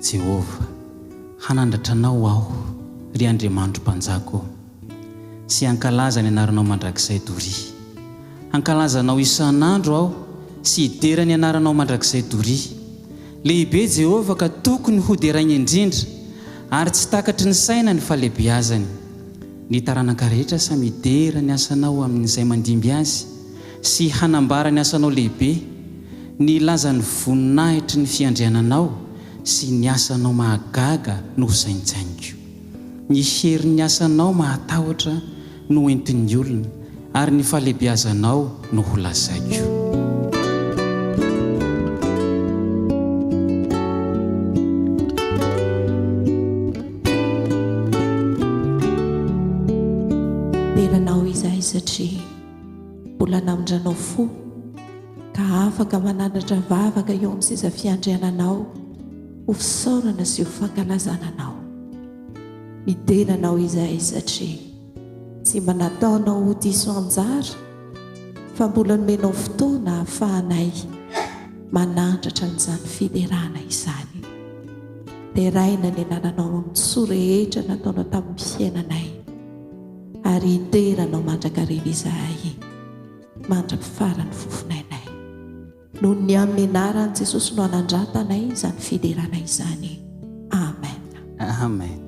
Jehovah, hanandratra Anao aho, ry Andriamanitro Mpanjaka ô, sy hankalaza ny anaranao mandrakizay doria. Hankalaza Anao isan'andro aho sy hidera ny anaranao mandrakizay doria. Lehibe Jehovah ka tokony hoderainy indrindra, ary tsy takatry ny saina ny fahalehibeazany. Ny taranaka rehetra samy hidera ny asanao amin'izay mandimby azy, sy hanambara ny asanao lehibe, ny hilaza ny voninahitry ny fiandriananao sy ny asanao mahagaga no hosaintsainiko. Ny herin'ny asanao mahatahotra no hoentin'ny olona, ary ny fahalehibeazanao no holazaiko. Dera anao izahay satria mbola namindranao fo ka afaka manandratra vavaka eo amin'ny seza fiandriananao ho fisaorana sy ho fankalazana anao. Midera anao izahay satria tsy mba nataonao ho diso anjara fa mbola nomenao fotoana ahafahanay manandratra an'izany fiderana izany. Deraina ny anananao amin'ny soa rehetra nataonao tamin'ny fiainanay ary hidera anao mandrakariva izahay mandra-pifaran'ny fofonainay. Noho ny amin'ny anaran'i Jesosy no anandratanay izany fiderana izany. Amen. Amen.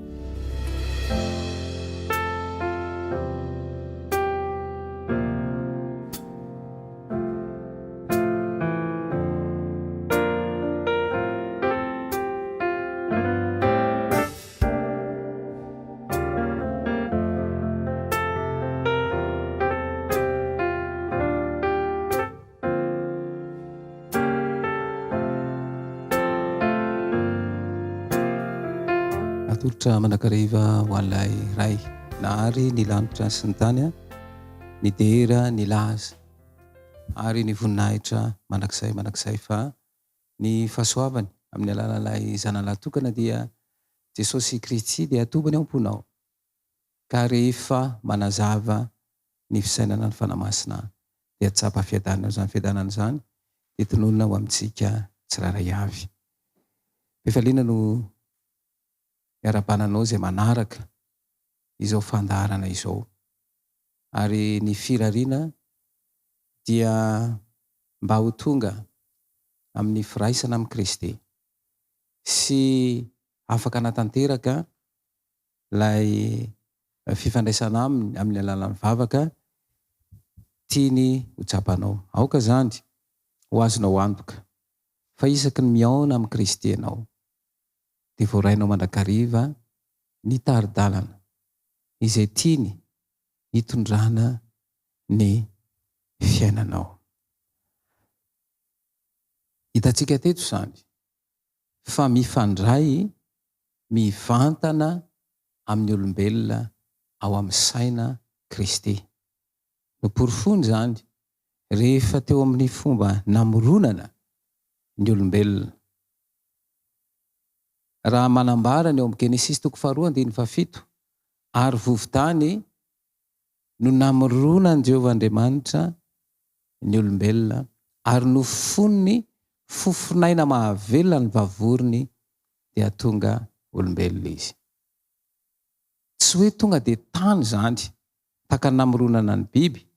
Atolotra mandrakariva ho an'ilay Ray nahary ny lanitra sy ny tany, ny dera, ny laza ary ny voninahitra mandrakizay mandrakizay fa ny fahasoavany amin'ny alalan'ilay Zanany tokana dia Jesosy Kristy dia atobany ao am-ponao ka rehefa manazava ny fisainana ny Fanahy Masina dia tsapa fiadanana izany fiadanana izany dia tononina ho amintsika tsirairay avy. Fifaliana no iarahabana anao izay manaraka izao fandaharana izao ary ny firariana dia mba ho tonga amin'ny firaisana amin'i Kristy sy afaka hanatanteraka ilay fifandraisana aminy amin'ny alalan'ny vavaka tiany ho tsapanao. Aoka izany ho azonao antoka fa isaky ny mihaona amin'i Kristy ianao, dia voarainao mandrakariva ny tari-dalana izay tiany hitondrana ny fiainanao. Hitantsika teto izany fa mifandray mivantana amin'ny olombelona ao amin'ny saina Kristy. Noporofoiny izany rehefa teo amin'ny fomba namoronana ny olombelona. Raha manambara ny ao amin'ny Genesisy toko faharoa andininy fahafito, Ary vovo-tany no namoronan'i Jehovah Andriamanitra ny olombelona, ary nofoniny fofon'aina mahavelona ny vavorony, dia tonga olombelona izy. Tsy hoe tonga dia tany izany, tahaka ny namoronana ny biby,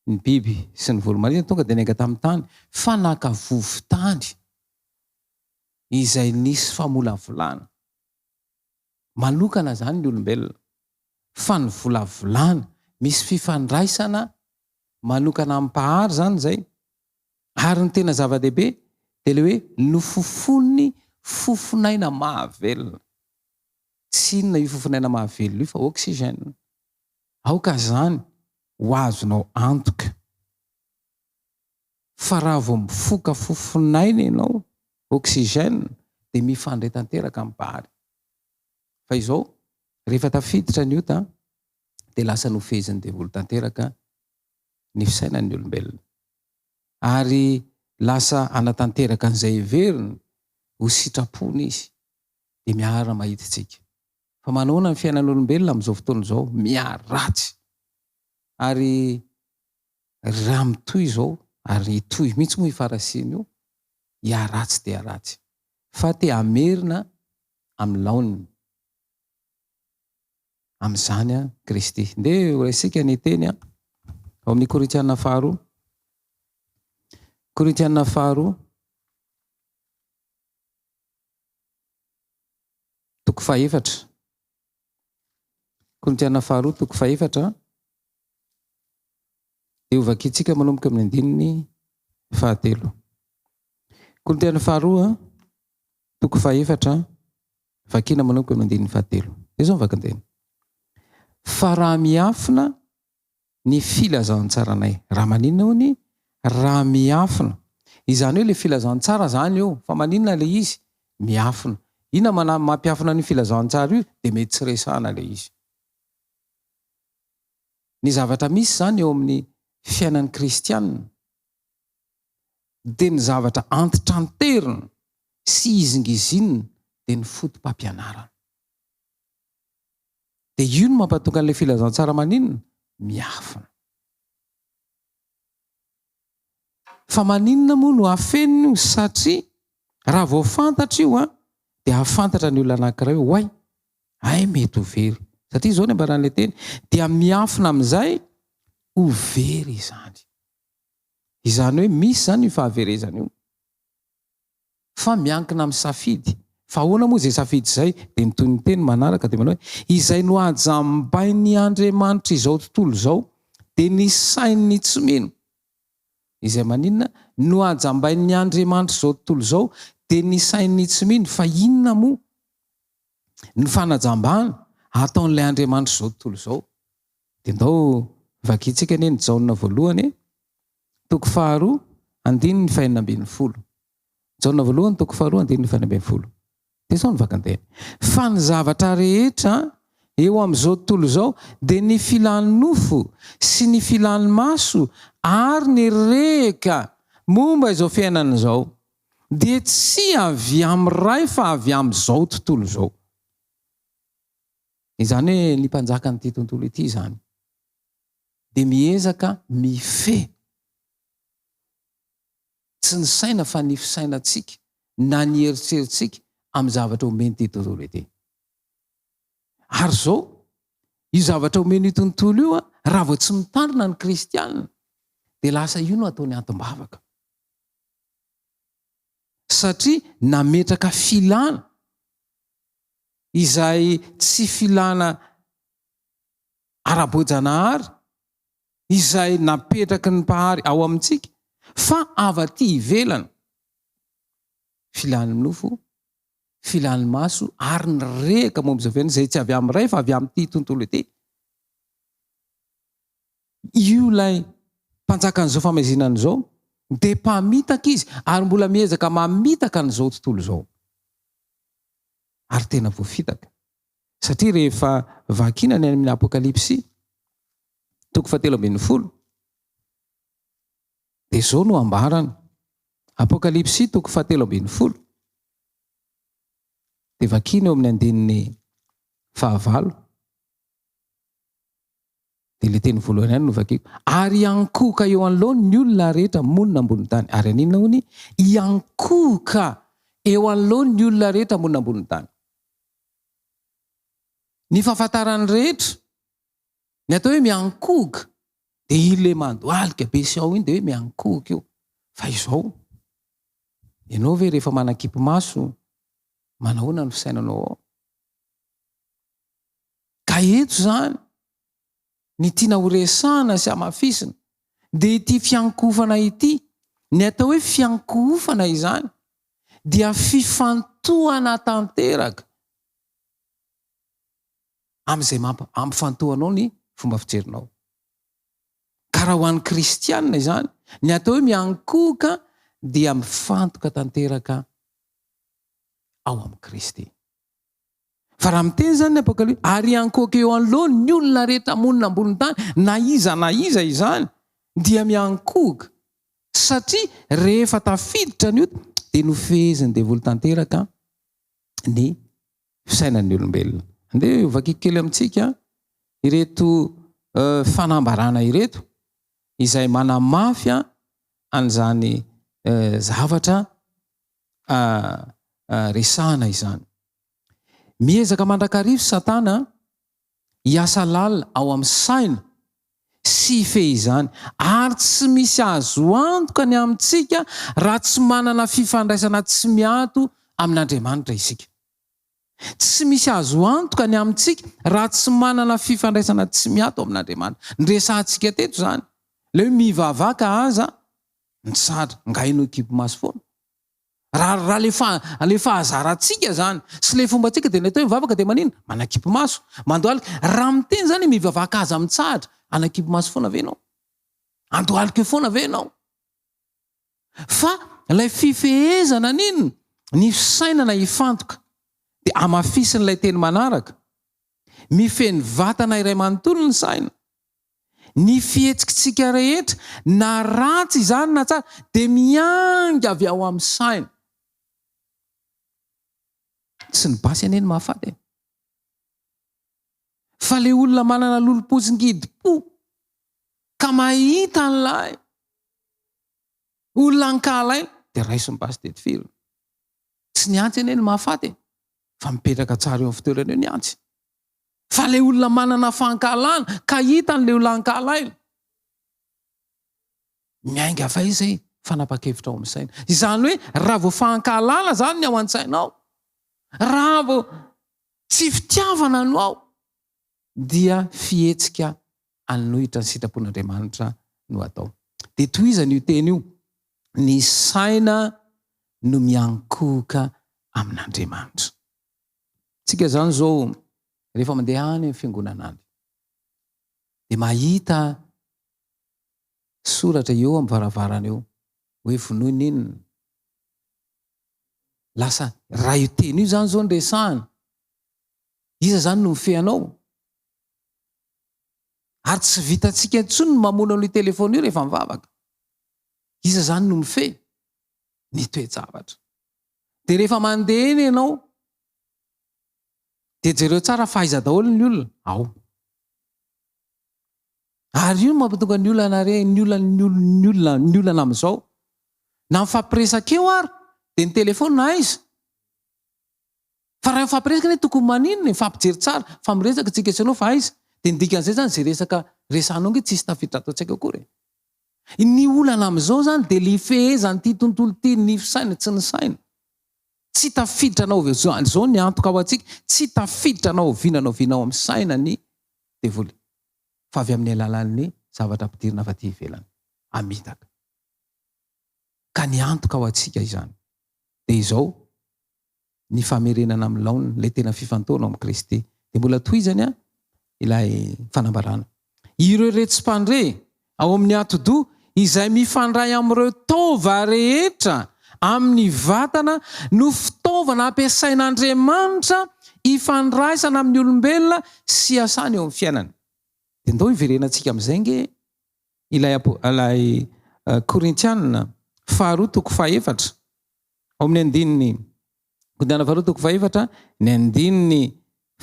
ny biby sy ny voro-manidina tonga dia niainga tamin'ny tany, fa naka vovo-tany izay nisy famolavolana. Manokana izany ny olombelona, fa ny volavolana, misy fifandraisana manokana amin'ny Mpahary izany izay, ary ny tena zava-dehibe dia ilay hoe nofofoniny fofon'aina mahavelona. Tsy inona io fofon'aina mahavelona io fa oxygène. Aoka izany ho azonao antoka fa raha vao mifoka fofon'aina ianao, oxygène, dia mifandray tanteraka amin'ny Mpahary. Fa izao, rehefa tafiditra ny ota dia lasa nofehezin'ny devoly tanteraka ny fisainan'ny olombelona. Ary lasa hanatanteraka an'izay heveriny ho sitrapony izy. Dia miara mahita isika. Fa manahoana ny fiainan'olombelona amin'izao fotoana izao? Miharatsy. Ary raha mitohy izao, ary hitohy mihitsy moa io faharasiana io, hiharatsy dia haratsy. Fa te hamerina. amin'ny laoniny. Amin'izany Kristy. Ndeha horaisintsika ny teny ao amin'ny Korintiana faharoa. Korintiana faharoa, toko fahefatra. Korintiana faharoa, toko fahefatra. Dia hovakintsika manomboka amin'ny andininy fahatelo. Korintiana faharoa, toko fahefatra, vakina manomboka amin'ny andininy fahatelo. Dia izao ny vakinteny. Fa raha miafina ny filazantsaranay. Raha maninona hono? Raha miafina. Izany hoe ilay filazantsara izany io, fa maninona ilay izy? Miafina. Inona mana mampiafina an'io filazantsara io? Dia mety tsy resahana ilay izy. Ny zavatra misy izany eo amin'ny fiainan'ny kristiana dia ny zavatra antitranterina sy izingizinina dia ny foto-pampianarana. Dia io no mampatonga an'ilay filazantsara maninona? Miafina. Fa maninona moa no afenina io? Satria raha vao fantatra io an, dia hahafantatra ny olona anankiray hoe oay, hay mety ho very. Satria izao ny ambaran'ilay teny, dia miafina amin'izay ho very izany. Izany hoe misy izany io fahaverezana io. Fa miankina amin'ny safidy. Fa ahoana moa izay safidy izay? Dia ny tohin'ny teny manaraka dia manao hoe, Izay nohajambain'ny Andriamanitr'izao tontolo izao dia ny sain'ny tsy mino. Izay maninona? Nohajambain'ny Andriamanitr'izao tontolo izao dia ny sain'ny tsy mino. Fa inona moa ny fanajambana ataon'ilay Andriamanitr'izao tontolo izao? Dia ndao vakintsika anie ny Jaona voalohany e! Toko faharoa, andininy fahenina ambin'ny folo. Jaona voalohany toko faharoa andininy fahenina ambin'ny folo. Dia izao ny vakanteny. Fa ny zavatra rehetra eo amin'izao tontolo izao dia ny filan'ny nofo sy ny filan'ny maso ary ny rehaka momba izao fiainana izao dia tsy avy amin'ny Ray fa avy amin'izao tontolo izao. Izany hoe ny mpanjakan'ity tontolo ity izany dia miezaka mifehy tsy ny saina fa ny fisainantsika na ny eritreritsika amin'ny zavatra omen'ity tontolo ity. Ary izao, io zavatra omen'io tontolo io, raha vao tsy mitandrina ny kristiana, dia lasa io no ataony antom-bavaka. Satria nametraka filana izay tsy filana ara-boajanahary izay napetraky ny Mpahary ao amintsika fa avy aty ivelany, filan'ny nofo, filan'ny maso ary ny rehaka momba izao fiainana izay tsy avy amin'ny Ray fa avy amin'ity tontolo ity. Io ilay mpanjakan'izao famaizinana izao dia mpamitaka izy ary mbola miezaka mamitaka an'izao tontolo izao ary tena voafitaka. Satria rehefa vakina ny any amin'ny Apokalypsy, toko fahatelo ambin'ny folo, dia izao no ambarany. Apokalypsy toko fahatelo ambin'ny folo, dia vakina eo amin'ny andininy fahavalo. Dia ilay teny voalohany ihany no vakiko. Ary hiankohoka eo anoloany ny olona rehetra monina ambonin'ny tany. Ary haninona hono? Hiankohoka eo anoloany ny olona rehetra monina ambonin'ny tany. Ny fahafantaran'ny rehetra, ny atao hoe miankohoka, dia ilay mandohalika be sy ao iny dia hoe miankohoka io. Fa izao, ianao ve rehefa manakipy maso, manahoana ny fisainanao ao? Ka eto izany, ny tiana ho resahana sy hamafisina dia ity fiankohofana ity, ny atao hoe fiankohofana izany dia fifantohana tanteraka amin'izay mamp ampifantohanao ny fomba fijerinao. Ka raha ho an'ny kristiana izany, ny atao hoe miankohoka dia mifantoka tanteraka ao amin'i Kristy. Fa raha miteny izany ny Apokalypsy, ary hiankohoka eo anoloany ny olona rehetra monina ambonin'ny tany, na iza na iza izany, dia miankohoka, satria rehefa tafiditra ny ota, dia nofehezin'ny devoly tanteraka ny fisainan'ny olombelona. Andeha hovakiko kely amintsika ireto fanambarana ireto, izay manamafy an'izany zavatra resahana izany. Miezaka mandrakariva Satana hiasa lalina ao amin'ny saina sy hifehy izany, ary tsy misy azo antoka ny amintsika raha tsy manana fifandraisana tsy miato amin'Andriamanitra isika. Tsy misy azo antoka ny amintsika raha tsy manana fifandraisana tsy miato amin'Andriamanitra. Niresahantsika teto izany, ilay hoe mivavaka aza mitsara, ngahy no hikipy maso foana. Raha raha le fa le fahazarantsika zany sy le fombantsika dia ny atao hoe mivavaka dia maninona? Manakipy maso, mandohalika. Raha miteny zany hoe mivavaka aza mitsahatra, hanakipy maso foana ve ianao? Handohalika eo foana ve ianao? Fa ilay fifehezana ny inona? Ny fisainana hifantoka. Dia hamafisin'ilay teny manaraka. Mifehy ny vatana iray manontolo ny saina. Ny fihetsikitsika rehetra, na ratsy izany na tsara, dia miainga avy ao amin'ny saina. Tsy ny basy anie no mahafaty e. Fa ilay olona manana lolompo sy ngidim-po ka mahita an'ilay olona ankahalaina dia raiso ny basy dia tifirina. Tsy ny antsy anie no mahafaty e, fa mipetraka tsara eo amin'ny fitoerana eo ny antsy. Fa ilay olona manana fankahalana ka hitany ilay olona ankahalaina, miainga avy aiza e? Fanapa-kevitra ao amin'ny saina. Izany hoe raha vao fankahalana izany ny ao an-tsainao, raha vao tsy fitiavana no ao, dia fihetsika hanohitra ny sitrapon'Andriamanitra no atao. Dia tohizana io teny io, ny saina no miankohoka amin'Andriamanitra. Tsika zany zao rehefa mandeha any amin'ny fiangonana any dia mahita soratra eo amin'ny varavarana eo hoe vonoy ny inona? Lasa raha io teny io zany zao no resahana, iza zany no mifehy anao? Ary tsy vitantsika intsony ny mamono an'io telephone io rehefa mivavaka. Iza zany no mifehy ny toe-javatra? Dia rehefa mandeha eny ianao dia jereo tsara fa aiza daholo ny olona? Ao. Ary io no mampatonga ny olana re, ny olana, ny olona, ny olona, ny olana amin'izao. Na mifampiresaka eo ary dia ny telefaonina aiza? Fa raha mifampiresaka anie tokony maninona e? Mifampijery tsara fa miresaka tsika sy ianao fa aiza? Dia ny dikan'izay izany izay resaka resahanao ange tsisy tafiditra ato an-tsaiko akory e. Ny olana amin'izao izany dia le ifehezan'ity tontolo ity ny fisaina tsy ny saina. Tsy tafiditra na oviana, izao ny antoka ho antsika, tsy tafiditra na oviana na oviana ao amin'ny saina ny devoly fa avy amin'ny alalan'ny zavatra ampidirina avy aty ivelany, hamitaka. Ka ny antoka ho antsika izany dia izao, ny famerenana amin'ny laoniny, ilay tena fifantohana ao amin'i Kristy. Dia mbola tohizany ilay fanambarana. Ireo retsi-mpandre ao amin'ny atidoha izay mifandray amin'ireo taova rehetra amin'ny vatana no fitaovana ampiasain'Andriamanitra hifandraisana amin'ny olombelona sy hiasany eo amin'ny fiainany. Dia ndao hiverenantsika amin'izay ange ilay ilay Korintiana faharoa toko fahefatra. Ao amin'ny andininy Korintiana faharoa toko fahefatra, ny andininy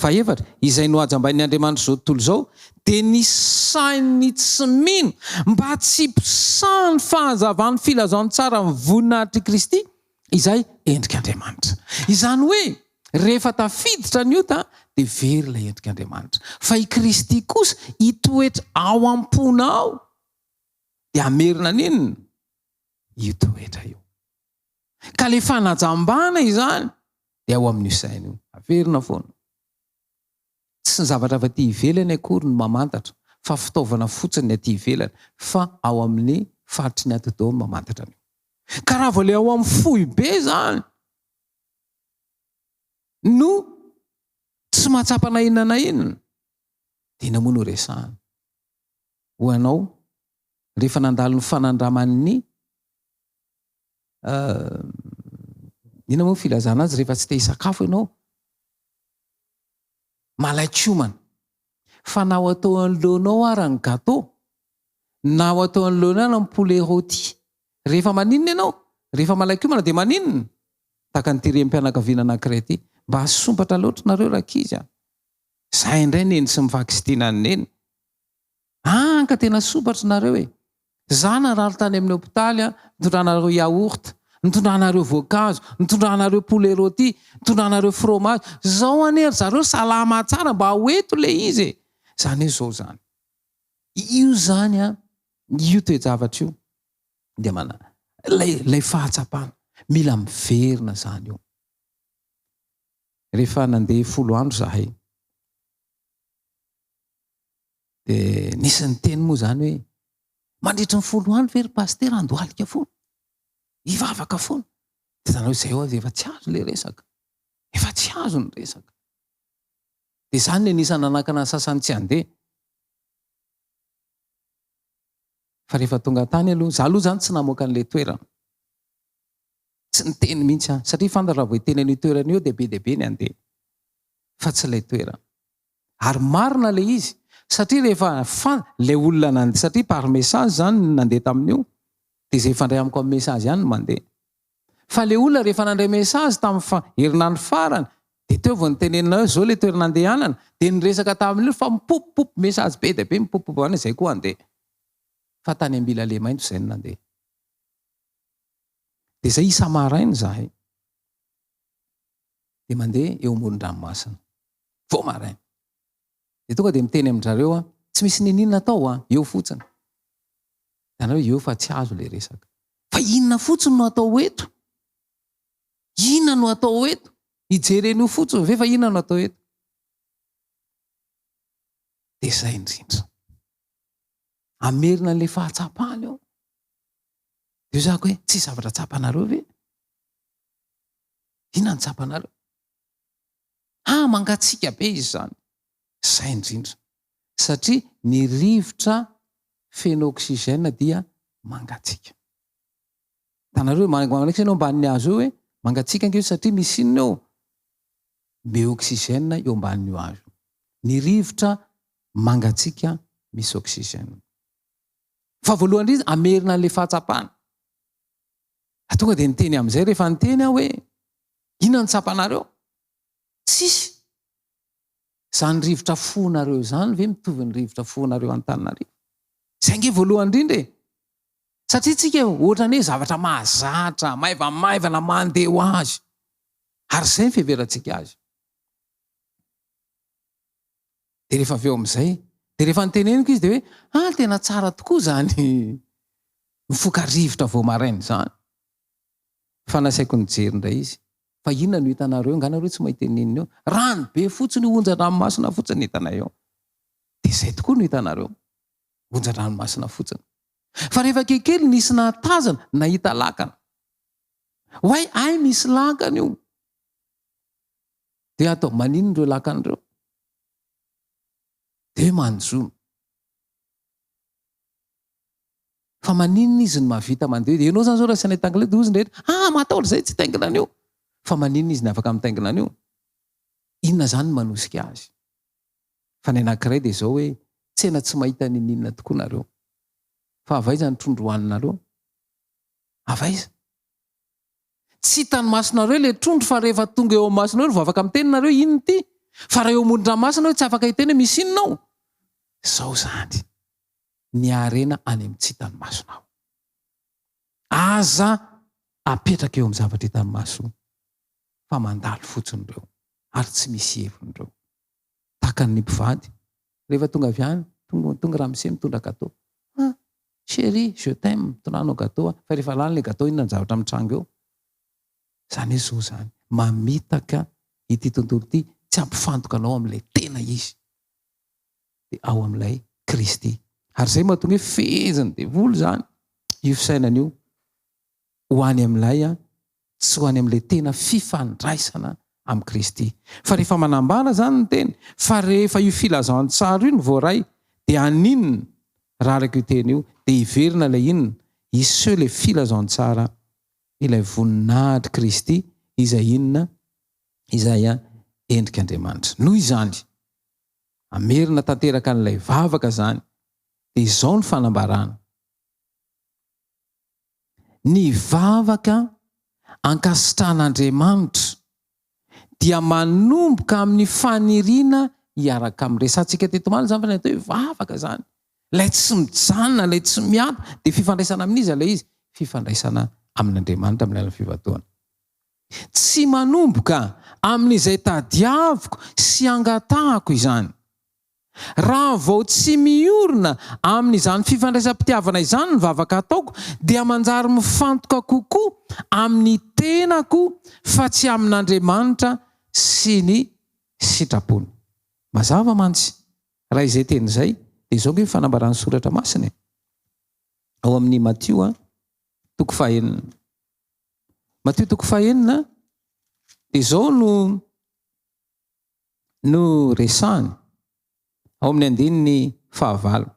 fahefatra, izay nohajambain'ny Andriamanitr'izao tontolo izao, dia ny sain'ny tsy mino, mba tsy hiposahan'ny fahazavan'ny filazantsaran'ny voninahitr'i Kristy, izay endrik'Andriamanitra. Izany hoe, rehefa tafiditra ny ota, dia very ilay endrik'Andriamanitra. Fa i Kristy kosa hitoetra ao am-ponao, dia hamerina ny inona? Io toetra io. Ka le fanajambana izany dia ao amin'io saina io. Averina foana. Tsy ny zavatra avy aty ivelany akory no mamantatra fa fitaovana fotsiny ny aty ivelany fa ao amin'ny faritry ny atidoha no mamantatra an'io. Ka raha vao le ao amin'ny foibe izany no tsy mahatsapa na inona na inona dia inona moa no resahana? Ho anao rehefa nandalo ny fanandraman'ny Inona moa ny filazana azy rehefa tsy te hisakafo ianao? Malain-komana. Fa na ho atao anoloanao ara ny gâteau, na ho atao anoloanao ara ny poulet rôti, rehefa maninona ianao? Rehefa malain-komana dia maninona? Tahaka an'ity renim-pianakaviana anankiray ity. Mba sompatra loatra nareo rankizy a! Izahay indray neny tsy mivaky-stina an'i neny. An ka tena sompatra nareo e! Za narary tany amin'ny hopitaly an, nitondranareo yaourt, nitondranareo voankazo, nitondranareo poulet rôti, nitondranareo fromage, zao anie ry zareo salama tsara mba ho eto le izy e! Zany hoe zao zany. Io zany an, io toe-javatra io dia mana, ilay ilay fahatsapana, mila miverina zany io. Rehefa nandeha folo andro zahay, dia nisy niteny moa zany hoe, mandritry ny folo andro ve ry pasitera handohalika foana? Hivavaka foana? Dia hitanareo izay ho'a dia efa tsy azo ilay resaka. Efa tsy azo ny resaka. Dia izany no anisan'ny nanakana ny sasany tsy handeha. Fa rehefa tonga tany aloha, za aloha zany tsy namoaka an'ilay toerana. Tsy niteny mihitsy aho, satria fantatra raha vao hiteny an'io toerana io dia be dia be ny handeha. Fa tsy ilay toerana. Ary marina ilay izy, satria rehefa fan, ilay olona nandeha, satria par message zany no nandeha tamin'io, dia izay mifandray amiko amin'ny message ihany no mandeha. Fa ilay olona rehefa nandray message tamin'ny fa, herinandro farany, dia teo vao nitenenina hoe zao ilay toerana andehanana, dia niresaka tamin'io fa mipopopopy message be dia be mipopopopy any izay koa handeha. Fa tany Ambilalemaitso izay no nandeha. Dia izay isa-maraina izahay. Dia mandeha eo amoron-dranomasina. Vao maraina. Dia tonga dia miteny amin-dRareo aho, tsy misy niniana atao an, eo fotsiny. Hitanareo, eo fa tsy azo ilay resaka. Fa inona fotsiny no atao eto? Inona no atao eto? Hijery an'io fotsiny ve fa inona no atao eto? Dia izay indrindra. Hamerina an'ilay fahatsapana eo. Dia hoy za hoe, tsisy zavatra tsapanareo ve? Inona no tsapanareo? Ha, mangatsiaka be izy izany. Izay indrindra. Satria ny rivotra feno oxygène dia mangatsiaka. Hitanareo, mangatsiaka ianao ambanin'ny hazo eo hoe, mangatsiaka ange io satria misy inona eo? Be oxygène eo ambanin'io hazo io. Ny rivotra mangatsiaka misy oxygène. Fa voalohany indrindra, hamerina an'ilay fahatsapana. Tonga dia niteny amin'izay rehefa niteny aho hoe, inona no tsapanareo? Tsisy. Izany rivotra fohinareo izany ve mitovy ny rivotra fohinareo Antananarivo? Izay ange voalohany indrindra e! Satria tsika ohatran'ny hoe zavatra mahazatra, maivamaivana, mandeha ho azy. Ary izay ny fiheverantsika azy. Dia rehefa avy eo amin'izay, dia rehefa noteneniko izy dia hoe, ah tena tsara tokoa izany mifoka rivotra vao maraina izany. Fa nasaiko nijery indray izy. Fa inona no hitanareo? Angaha nareo tsy mahita n'inona eo? Rano be fotsiny io, onjan-dranomasina fotsiny no hitanay eo. Dia izay tokoa no hitanareo. Onjan-dranomasina fotsiny. Fa rehefa kelikely nisy nahatazana, nahita lakana. Oay, hay misy lakana io. Dia atao maninona ireo lakana ireo? Dia manjono. Fa maninona izy no mahavita mandeha? Ianao izany izao raha asiana hitaingina dia hozy ny rehetra, ah matahotra izay tsy hitaingina an'io. Fa maninona izy no afaka mitaingina an'io? Inona izany no manosika azy? Fa ny anankiray dia izao hoe, tsena tsy mahita n'inon'inona tokoa nareo. Fa avy aiza ny trondro hohaninareo? Avy aiza? Tsy hitan'ny masonareo ilay trondro fa rehefa tonga eo amin'ny masonareo vao afaka miteny nareo inona ity? Fa raha eo amoron-dranomasina hoe tsy afaka hiteny hoe misy inona ao? Izao izany ny harena any amin'ny tsy hitan'ny masonao. Aza apetraka eo amin'ny zavatra hitan'ny maso fa mandalo fotsiny ireo ary tsy misy heviny ireo. Tahaka ny mpivady, rehefa tonga avy any, tonga tonga ramose mitondra gateau. Ah! Chérie, je t'aime, tondrano gateau aho. Fa rehefa lany ilay gateau inona ny zavatra mitranga eo? Izany hoe zo izany. Mamitaka ity tontolo ity, tsy hampifantoka anao amin'ilay tena izy. Dia ao amin'ilay Kristy. Ary izay mahatonga hoe fehezin'ny devoly izany io fisainana io ho any amin'ilay tsy ho any amin'ilay tena fifandraisana amin'i Kristy. Fa rehefa manambara izany ny teny, fa rehefa io filazantsara io no voaray, dia haninona raha araka io teny io, dia hiverina ilay inona? Hiseho ilay filazantsara, ilay voninahitr'i Kristy, izay inona? Izay endrik'Andriamanitra. Noho izany, hamerina tanteraka an'ilay vavaka izany, dia izao ny fanambarana. Ny vavaka ankasitrahan'Andriamanitra dia manomboka amin'ny faniriana hiaraka aminy. Resahantsika teto omaly izany fa ny atao hoe vavaka izany, ilay tsy mijanona, ilay tsy miato, dia fifandraisana amin'iza ilay izy? Fifandraisana. amin'Andriamanitra amin'ny alalan'ny fivatohana. Tsy manomboka amin'izay tadiaviko sy angatahako izany. Raha vao tsy miorina amin'izany fifandraisam-pitiavana izany ny vavaka ataoko dia manjary mifantoka kokoa amin'ny tenako fa tsy amin'Andriamanitra sy ny sitrapony. Mazava mantsy, raha izay teny izay, dia izao ange ny fanambaran'ny Soratra Masina e! Ao amin'ny Matio toko fahenina. Matio toko fahenina dia izao no no resahiny ao amin'ny andininy fahavalo.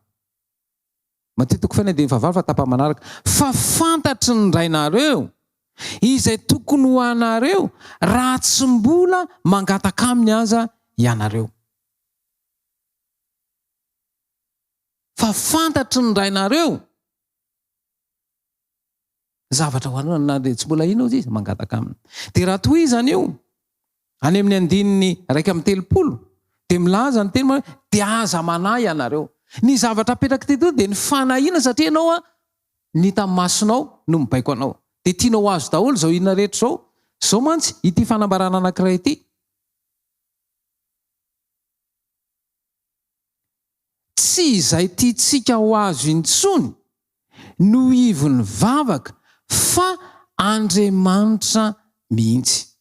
Matio toko fahenina andininy fahavalo fa tapany manaraka. Fa fantatry ny Rainareo izay tokony ho anareo raha tsy mbola mangataka aminy aza ianareo. Fa fantatry ny Rainareo. Zavatra ho anao na dia tsy mbola inona ozy izy, mangataka aminy. Dia raha tohizana io, any amin'ny andininy 31, dia milaza ny teny hoe, dia aza manahy ianareo. Ny zavatra apetrak'ity toa dia ny fanahiana satria ianao an, ny hitan'ny masonao no mibaiko anao. Dia tianao ho azo daholo izao inona rehetra izao. Izao mantsy ity fanambarana anankiray ity. Tsy izay tiantsika ho azo intsony no ivon'ny vavaka fa Andriamanitra mihitsy.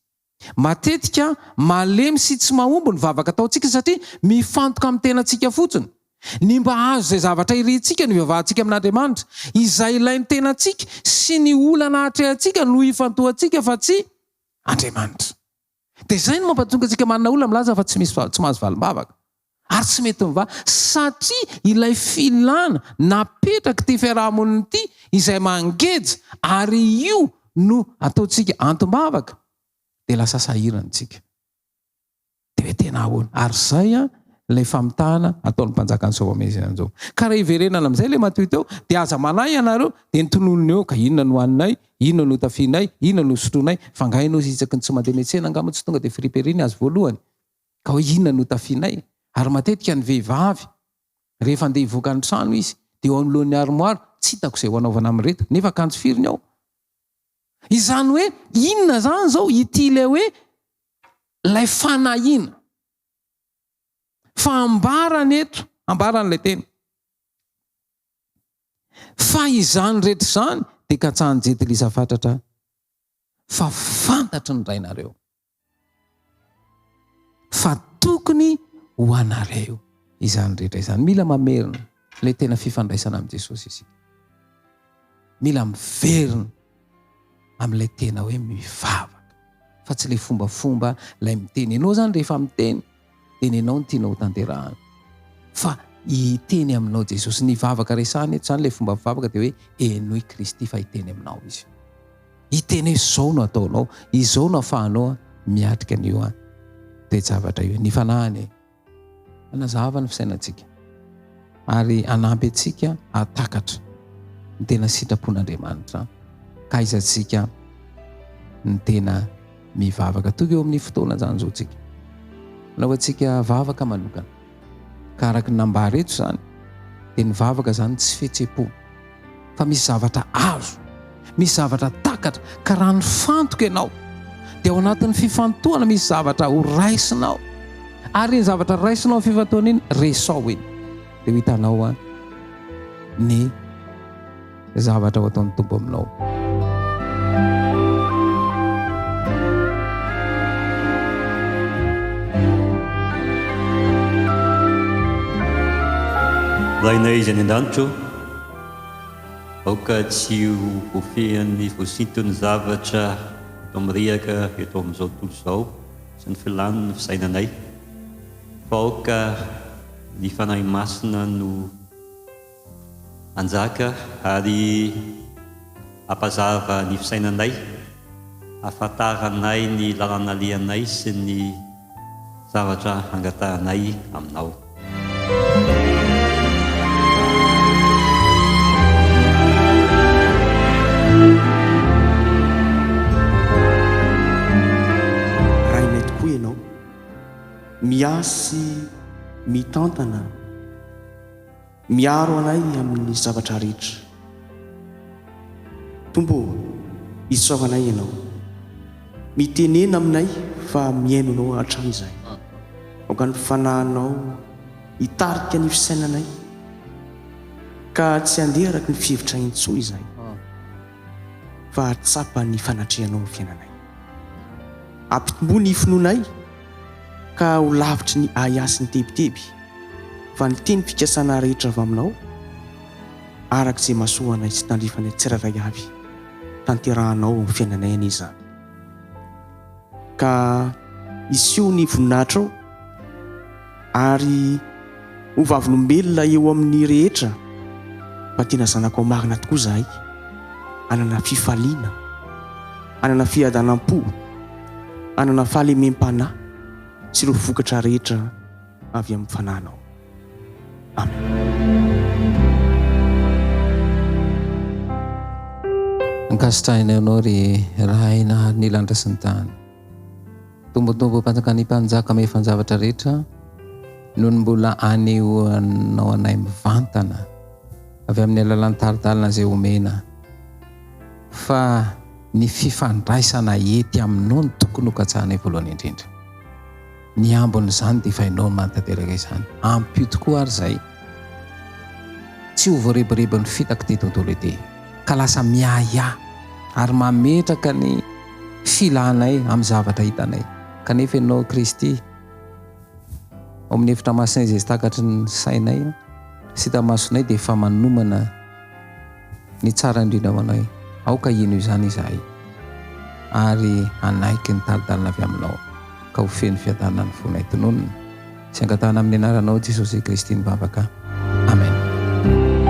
Matetika malemy sy tsy mahomby ny vavaka ataontsika satria mifantoka amin'ny tenantsika fotsiny. Ny mba hahazo izay zavatra irintsika no ivavahantsika amin'Andriamanitra. Izay ilain'ny tenantsika sy ny olana atrehantsika no ifantohantsika fa tsy Andriamanitra. Dia izay no mampatonga antsika manana olona milaza fa tsy misy tsy mahazo valim-bavaka ary tsy mety mivaha satria ilay filana napetrak'ity fiaraha-monina ity izay mangeja ary io no ataontsika antom-bavaka dia lasa sahirana isika. Dia hoe tena ahoana? Ary izay an ilay famitahana ataon'ny mpanjakan'i Soavamezina. Ka raha hiverenana amin'izay ilay Matio teo dia aza manahy ianareo dia ny tononiny eo ka inona no haninay, inona no hotafianay, inona no hosotroinay, fa angaha ianao isaky ny tsy mandeha miantsena angaha moa tsy tonga dia friperie ny azy voalohany? Ka hoe inona no hotafianay? Ary matetika ny vehivavy rehefa andeha hivoaka ny trano izy dia eo anoloan'ny armoire, tsy hitako izay ho anaovana amin'ireto, nefa akanjo firy ny ao? Izany hoe inona izany izao ity ilay hoe ilay fanahiana? Fa ambarany eto, ambarany ilay teny. Fa izany rehetra izany dia katsahan'i Jentilisa fatratra fa fantatry ny Rainareo fa tokony ho anareo izany rehetra izany. Mila mamerina ilay tena fifandraisana amin'i Jesosy isika. Mila miverina amin'ilay tena hoe mivavaka fa tsy ilay fombafomba ilay miteny. Ianao izany rehefa miteny dia ny anao no tianao ho tanterahana. Fa hiteny aminao Jesosy. Ny vavaka resahana eto izany ilay fomba fivavaka dia hoe henoy Kristy fa hiteny aminao Izy. Hiteny hoe izao no ataonao, izao no afahanao miatrika an'io toe-javatra io. Ny Fanahy anie hanazava ny fisainantsika ary hanampy antsika hahatakatra ny tena sitrapon'Andriamanitra ka aizantsika ny tena mivavaka. Tonga eo amin'ny fotoana izany izao tsika. Anaovantsika vavaka manokana. Ka araka ny nambara eto izany, dia ny vavaka izany tsy fihetsem-po, fa misy zavatra azo, misy zavatra takatra, ka raha nifantoka ianao, dia ao anatin'ny fifantohana misy zavatra ho raisinao. Ary iny zavatra raisinao amin'ny fifantohana iny, resao iny. Dia ho hitanao ny zavatra ho ataon'ny Tompo aminao. Rainay izay any an-danitra ô, aoka tsy ho voafehin'ny voasinton'ny zavatra eto mirehaka eto amin'izao tontolo izao sy ny filàny ny fisainanay, fa aoka ny Fanahy Masina no Hanjaka ary hampazava ny fisainanay, hahafantaranay ny lalana alehanay sy ny zavatra angatahanay aminao. Rainay tokoa Ianao, miahy sy mitantana. Miaro anay amin'ny zavatra rehetra. Tompo ô! Isaoranay Ianao. Mitenena aminay fa mihaino Anao hatrany izahay. Aoka ny Fanahinao hitarika ny fisainanay ka tsy handeha araka ny fihevitray intsony izahay fa hahatsapa ny fanatrehanao amin'ny fiainanay. Ampitomboy ny finoanay ka ho lavitry ny ahiahy sy ny tebiteby fa ny teny fikasana rehetra avy Aminao araka izay mahasoa anay sy tandrifanay tsirairay avy. Tanterahanao ao amin'ny fiainanay anie izany. Ka hiseho ny voninahitrao ary ho vavolombelona eo amin'ny rehetra fa tena zanakao marina tokoa izahay, hanana fifaliana, hanana fiadanam-po, hanana fahalemem-panahy sy ireo vokatra rehetra avy amin'ny Fanahinao. Amen. Ankasitrahinay Anao ry Ray nahary ny lanitra sy ny tany. Tombotombo Mpanjakan'ny mpanjaka mahefa ny zavatra rehetra noho ny mbola anehoanao anay mivantana avy amin'ny alalan'ny tari-dalana izay omena fa ny fifandraisana ety aminao no tokony hokatsahanay voalohany indrindra. Ny ambin'izany dia efa hainao ny manatanteraka izany. Ampio tokoa ary izay tsy ho voarebirebin'ny fitak'ity tontolo ity, ka lasa miahiahy ary mametraka ny filanay amin'ny zavatra hitanay. Kanefa Ianao Kristy, ao amin'ny efitra masina izay tsy takatry ny sainay sy hita masonay dia efa manomana Ny tsara indrindra ho anay. Aoka hino izany izahay, ary hanaiky ny tari-dalana avy Aminao, ka ho feno fiadanana ny fonay. Tononina sy angatahana amin'ny Anaranao Jesosy Kristy ny vavaka. Amen.